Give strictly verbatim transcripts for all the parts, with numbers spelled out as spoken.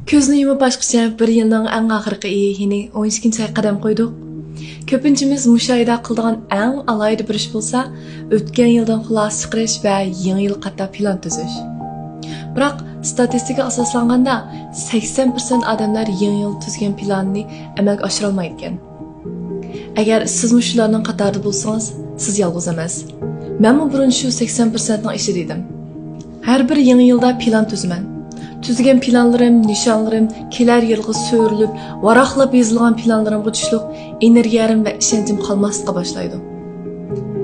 كۆزنى يۇمۇپ ئاچقۇچە بىر يىلنىڭ ئەڭ ئاخىرقى ئېيى، يەنى ئون ئىككىنچى ئايغا قەدەم قويدۇق. كۆپىنچىمىز مۇشۇ ئايدا قىلىدىغان ئەڭ ئالاھىدە بىر ئىش بولسا، ئۆتكەن يىلدىن خۇلاسە چىقىرىش ۋە يېڭى يىل قاتار پىلان تۈزۈش. بىراق، ستاتىستىكىغا ئاساسلانغاندا، سەكسەن پىرسەنت ئادەملەر يېڭى يىل تۈزگەن پىلانىنى ئەمەلگە ئاشۇرالمايدىكەن. ئەگەر سىزمۇ شۇلارنىڭ قاتارىدا بولسىڭىز، سىز يالغۇز ئەمەس. مەنمۇ بۇرۇن شۇ سەكسەن پىرسەنتنىڭ ئىچىدە ئىدىم. ھەر بىر يېڭى يىلدا پىلان تۈزىمەن. تۈزگەن پىلانلىرىم، نىشانلىرىم كېلەر يىلغا سۆرىلىپ، ۋاراقلاپ يېزىلغان پىلانلىرىمغا تۇشلۇق ئېنېرگىيەم ۋە ئىشەنچىم قالماسلىققا باشلايدۇ.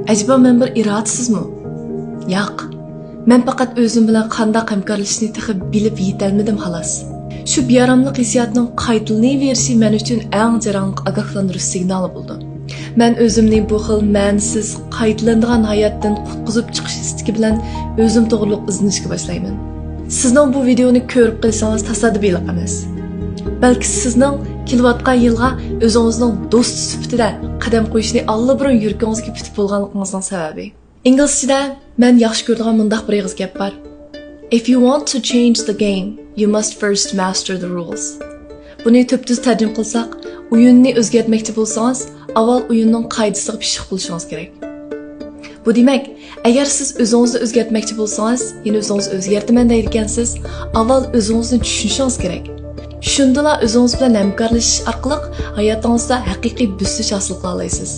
ئەجەبا مەن بىر ئىرادىسىزمۇ؟ ياق. مەن پەقەت ئۆزۈم بىلەن قانداق ھەمكارلىشىشنى تېخى بىلىپ يېتەلمىدىم، خالاس. شۇ بىئاراملىق ھېسسىياتنىڭ قايتىلىنىۋېرىشى مەن ئۈچۈن ئەڭ جەرەڭلىق ئاگاھلاندۇرۇش سىگنالى بولىدۇ. مەن ئۆزۈمنى بۇ خىل مەنىسىز، قايتىلىنىدىغان ھاياتتىن قۇتقۇزۇپ چىقىش ئىستىكى بىلەن ئۆزۈم توغرۇلۇق ئىزدىنىشكە باشلايمەن. سىزنىڭ بۇ ۋىدېئونى كۆرۈپ قېلىشىڭىز تاسادىپىيلىق ئەمەس. بەلكى سىزنىڭ كېلىۋاتقان يىلغا ئۆزىڭىزنىڭ دوستى سۈپىتىدە قەدەم قويۇشنى ئاللىبۇرۇن يۈرىكىڭىزگە پۈتۈپ بولغانلىقىڭىزنىڭ سەۋەبى. ئىنگلىزچىدە مەن ياخشى كۆرىدىغان مۇنداق بىر ئېغىز گەپ بار. If you want to change the game, you must first master the rules. بۇنى تۈپتۈز تەرجىمە قىلساق، ئويۇننى ئۆزگەرتمەكچى بولسىڭىز، ئاۋۋال ئويۇننىڭ قائىدىسىغا پىششىق بولۇشىڭىز كېرەك. بۇ دېمەك، ئەگەر سىز ئۆزىڭىزنى ئۆزگەرتمەكچى بولسىڭىز، يەنى ئۆزىڭىزنى ئۆزگەرتىمەن دەيدىكەنسىز، ئاۋۋال ئۆزىڭىزنى چۈشىنىشىڭىز كېرەك. شۇندىلا ئۆزىڭىز بىلەن ھەمكارلىشىش ئارقىلىق ھاياتىڭىزدا ھەقىقىي بۆسۈش ھاسىل قىلالايسىز.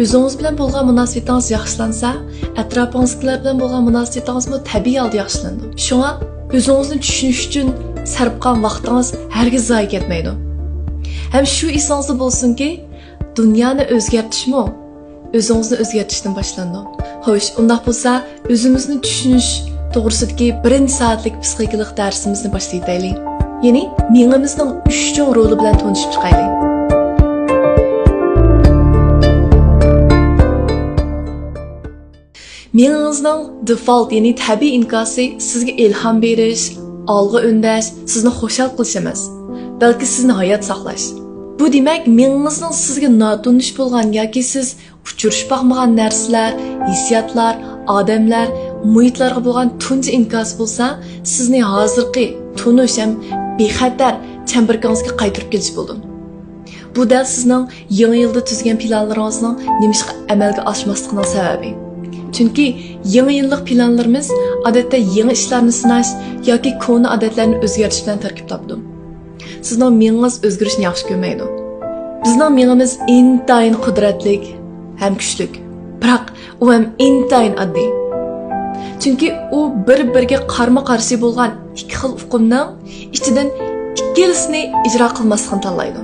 ئۆزىڭىز بىلەن بولغان مۇناسىۋىتىڭىز ياخشىلانسا، ئەتراپىڭىزدىكىلەر بىلەن بولغان مۇناسىۋىتىڭىزمۇ تەبىئىي ھالدا ياخشىلىنىدۇ. شۇڭا ئۆزىڭىزنى چۈشىنىش ئۈچۈن سەرپ قىلغان ۋاقتىڭىز ھەرگىز زايە كەتمەيدۇ. ھەم شۇ ئېسىڭىزدە بولسۇنكى، دۇنيانى ئۆزگەرتىشمۇ ئۆزىڭىزنى ئۆزگەرتىشتىن باشلىنىدۇ. خوش، ئۇنداق بولسا، ئۆزىمىزنى چۈشىنىش توغرىسىدىكى بىرىنچى سائەتلىك پسىخىكىلىق دەرسىمىزنى باشلىۋېتەيلى. يەنى مېڭىمىزنىڭ ئۈچ چوڭ رولى بىلەن تونۇشۇپ چىقايلى. مېڭىڭىزنىڭ دېفالت، يەنى تەبىئىي ئىنكاسى سىزگە ئىلھام بېرىش، ئالغا ئۈندەش، سىزنى خۇشال قىلىش ئەمەس، بەلكى سىزنى ھايات ساقلاش. بۇ دېمەك، مېڭىڭىزنىڭ سىزگە ناتونۇش بولغان ياكى سىز ئۇچرىشىپ باقمىغان نەرسىلەر، ھېسسىياتلار، ئادەملەر، مۇھىتلارغا بولغان تۇنجى ئىنكاسى بولسا، سىزنى ھازىرقى تونۇش ھەم بىخەتەر چەمبىرىكىڭىزگە قايتۇرۇپ كېلىش بولىدۇ. بۇ دەل سىزنىڭ يېڭى يىلدا تۈزگەن پىلانلىرىڭىزنىڭ نېمىشقا ئەمەلگە ئاشماسلىقىنىڭ سەۋەبى. چۈنكى يېڭى يىللىق پىلانلىرىمىز، ئادەتتە، يېڭى ئىشلارنى سىناش ياكى كونا ئادەتلەرنى ئۆزگەرتىش بىلەن تەركىب تاپىدۇ. سىزنىڭ مېڭىڭىز ئۆزگىرىشنى ياخشى كۆرمەيدۇ. بىزنىڭ مېڭىمىز ئىنتايىن قۇدرەتلىك ھەم كۈچلۈك. بىراق ئۇ ھەم ئىنتايىن ئاددىي. چۈنكى ئۇ بىر-بىرىگە قارمۇ-قارشى بولغان ئىككى خىل ئۇقۇمنىڭ ئىچىدىن ئىككىلىسىنى ئىجرا قىلماسلىقنى تاللايدۇ.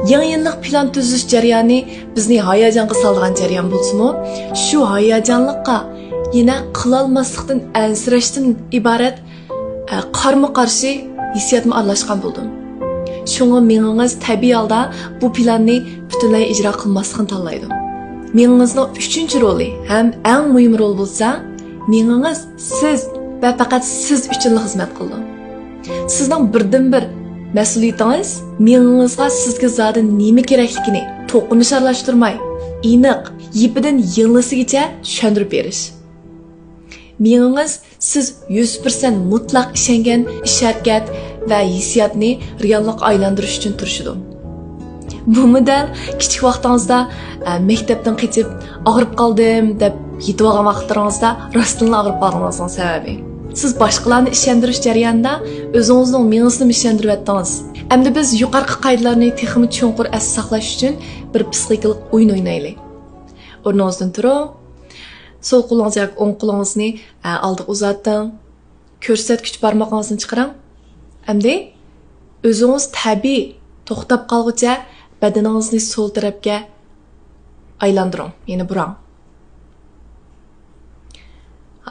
يېڭى يىللىق پىلان تۈزۈش جەريانى بىزنى ھاياجانغا سالىدىغان جەريان بولسىمۇ، شۇ ھاياجانلىققا يەنە قىلالماسلىقتىن ئەنسىرەشتىن ئىبارەت، ئە، قارمۇ-قارشى ھېسسىياتمۇ ئارىلاشقان بولىدۇ. شۇڭا مېڭىڭىز تەبىئىي ھالدا بۇ پىلاننى پۈتۈنلەي ئىجرا قىلماسلىقنى تاللايدۇ. مېڭىڭىزنىڭ ئۈچىنچى رولى ھەم ئەڭ مۇھىم رول بولسا، مېڭىڭىز سىز ۋە پەقەت سىز ئۈچۈنلا خىزمەت قىلىدۇ. سىزنىڭ بىردىنبىر مەسئۇلىيىتىڭىز مېڭىڭىزغا سىزگە زادى نېمە كېرەكلىكىنى توقۇنۇش ئارىلاشتۇرماي، ئېنىق، يىپىدىن يىڭنىسىگىچە چۈشەندۈرۈپ بېرىش. مېڭىڭىز سىز يۈز پىرسەنت مۇتلەق ئىشەنگەن ئىش-ھەرىكەت ۋە ھېسسىياتنى رېئاللىققا ئايلاندۇرۇش ئۈچۈن تىرىشىدۇ. بۇمۇ دەل كىچىك ۋاقتىڭىزدا، ئە، مەكتەپتىن قېچىپ، «ئاغرىپ قالدىم» دەپ يېتىۋالغان ۋاقىتلىرىڭىزدا راستتىنلا ئاغرىپ قالغىنىڭىزنىڭ سەۋەبى. سىز باشقىلارنى ئىشەندۈرۈش جەريانىدا ئۆزىڭىزنىڭ مېڭىسىنىمۇ ئىشەندۈرۈۋەتتىڭىز. ئەمدى بىز يۇقىرىقى قائىدىلەرنى تېخىمۇ چوڭقۇر ئەستە ساقلاش ئۈچۈن بىر پسىخىكىلىق ئويۇن ئوينايلى. ئورنىڭىزدىن تۇرۇڭ. سول قولىڭىز ياكى ئوڭ قولىڭىزنى، ئە، ئالدىغا ئۇزارتىڭ. كۆرسەتكۈچ بارمىقىڭىزنى چىقىرىڭ. ئەمدى ئۆزىڭىز تەبىئىي توختاپ قالغۇچە بەدىنىڭىزنى سول تەرەپكە ئايلاندۇرۇڭ، يەنى بۇراڭ.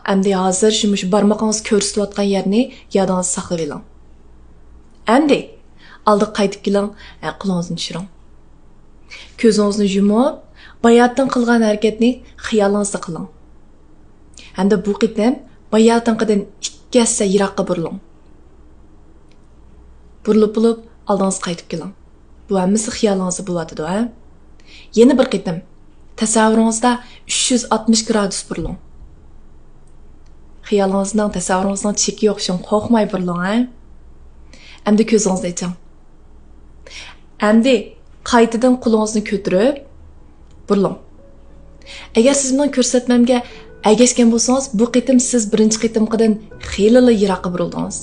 ئەمدى ھازىر شۇ مۇشۇ بارمىقىڭىز كۆرسىتىۋاتقان يەرنى يادىڭىزدا ساقلىۋېلىڭ. ئەمدى ئالدىغا قايتىپ كېلىڭ، ھە، قولىڭىزنى چۈشۈرۈڭ. كۆزىڭىزنى يۇمۇپ، باياتىن قىلغان ھەرىكەتنى خىيالىڭىزدا قىلىڭ. ھەمدە بۇ قېتىم باياتىنقىدىن ئىككى ھەسسە يىراققا بۇرۇلۇڭ. بۇرۇلۇپ بولۇپ، ئالدىڭىزغا قايتىپ كېلىڭ. بۇ ھەممىسى خىيالىڭىزدا بولۇۋاتىدۇ، ھە؟ يەنە بىر قېتىم تەسەۋۋۇرىڭىزدا ئۈچ يۈز ئاتمىش گرادۇس بۇرۇلۇڭ. خىيالىڭىزنىڭ، تەسەۋۋۇرىڭىزنىڭ چېكى يوق، شۇڭا قورقماي بۇرۇلۇڭ، ھە؟ ئەمدى كۆزىڭىزنى ئېچىڭ. ئەمدى قايتىدىن قولىڭىزنى كۆتۈرۈپ بۇرۇلۇڭ. ئەگەر سىز مېنىڭ كۆرسەتمەمگە ئەگەشكەن بولسىڭىز، بۇ قېتىم سىز بىرىنچى قېتىمقىدىن خېلىلا يىراققا بۇرۇلدىڭىز.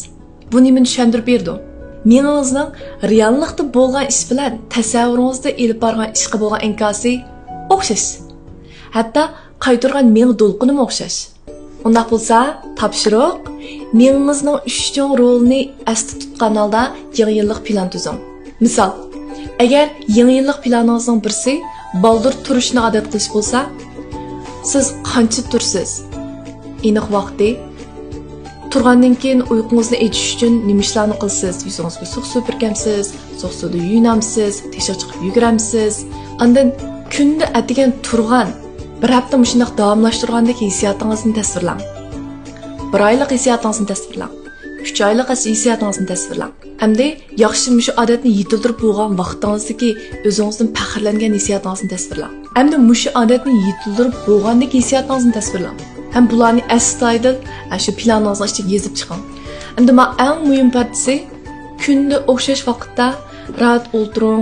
بۇ نېمىنى چۈشەندۈرۈپ بېرىدۇ؟ مېڭىڭىزنىڭ رېئاللىقتا بولغان ئىش بىلەن تەسەۋۋۇرىڭىزدا ئېلىپ بارغان ئىشقا بولغان ئىنكاسى ئوخشاش. ھەتتا قايتۇرغان مېڭە دولقۇنىمۇ ئوخشاش. ئۇنداق بولسا، تاپشۇرۇق، مېڭىڭىزنىڭ ئۈچ چوڭ رولىنى ئەستە تۇتقان ھالدا يېڭى يىللىق پىلان تۈزۈڭ. مىسال، ئەگەر يېڭى يىللىق پىلانىڭىزنىڭ بىرسى بالدۇر تۇرۇشنى ئادەت قىلىش بولسا، سىز قانچە تۇرىسىز؟ ئېنىق ۋاقتى. تۇرغاندىن كېيىن ئۇيقۇڭىزنى ئېچىش ئۈچۈن نېمە ئىشلارنى قىلىسىز؟ يۈزىڭىزگە سۇ سۈپۈركەمسىز؟ سۇ سۇدا يۇيۇنامسىز؟ تېشىغا چىقىپ يۈگۈرەمسىز؟ ئاندىن كۈندە ئەتىگەن تۇرغان، بىر ھەپتە مۇشۇنداق داۋاملاشتۇرغاندەك ھېسسىياتىڭىزنى تەسۋىرلەڭ. بىر ئايلىق ھېسسىياتىڭىزنى تەسۋىرلەڭ. ئۈچ ئايلىق ھېسسىياتىڭىزنى تەسۋىرلەڭ. ئەمدى ياخشى مۇشۇ ئادەتنى يېتىلدۈرۈپ بولغان ۋاقتىڭىزدىكى ئۆزىڭىزدىن پەخىرلەنگەن ھېسسىياتىڭىزنى تەسۋىرلەڭ. ئەمدى مۇشۇ ئادەتنى يېتىلدۈرۈپ بولغاندىكى ھېسسىياتىڭىزنى تەسۋىرلەڭ. ھەم بۇلارنى ئەستايىدىل، ھە، شۇ پىلانىڭىزنىڭ ئىچىگە يېزىپ چىقىڭ. ئەمدى مانا ئەڭ مۇھىم پارچىسى، كۈندە ئوخشاش ۋاقىتتا راھەت ئولتۇرۇڭ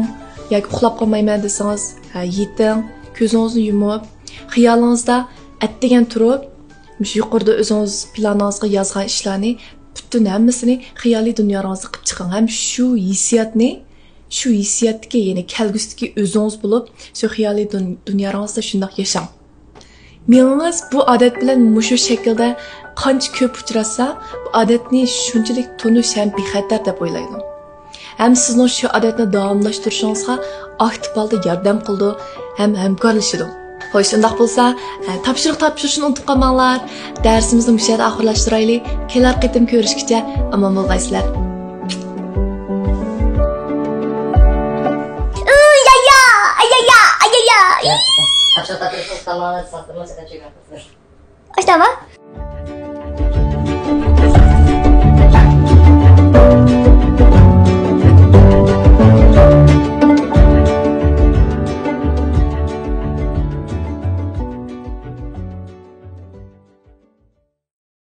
ياكى ئۇخلاپ قالمايمەن دېسىڭىز، ھە، يېتىڭ، كۆزىڭىزنى يۇمۇپ، خىيالىڭىزدا ئەتىگەن تۇرۇپ، مۇشۇ يۇقىرىدا ئۆزىڭىز پىلانىڭىزغا يازغان ئىشلارنى پۈتۈن ھەممىسىنى خىيالىي دۇنياڭىزدا قىلىپ چىقىڭ ھەم شۇ ھېسسىياتنى، شۇ ھېسسىياتتىكى، يەنى كەلگۈسىدىكى ئۆزىڭىز بولۇپ، شۇ خىيالىي دۇن-، دۇنياڭىزدا شۇنداق ياشاڭ. مېڭىڭىز بۇ ئادەت بىلەن مۇشۇ شەكىلدە قانچە كۆپ ئۇچراشسا، بۇ ئادەتنى شۇنچىلىك تونۇش ھەم بىخەتەر دەپ ئويلايدۇ. ھەم سىزنىڭ شۇ ئادەتنى داۋاملاشتۇرۇشىڭىزغا ئاكتىپ ھالدا ياردەم قىلىدۇ ھەم ھەمكارلىشىدۇ. خوش، ئۇنداق بولسا، ئە، تاپشۇرۇق تاپشۇرۇشنى ئۇنتۇپ قالماڭلار. دەرسىمىزنى مۇشۇ يەردە ئاخىرلاشتۇرايلى. كېلەر قېتىم كۆرۈشكىچە ئامان بولغايسىلەر. ئۇيايا، ئايايا، ئايايا. تاپشۇرۇق تاپشۇرۇشنى ئۇنتۇپ قالماڭلار. ئاشتاما؟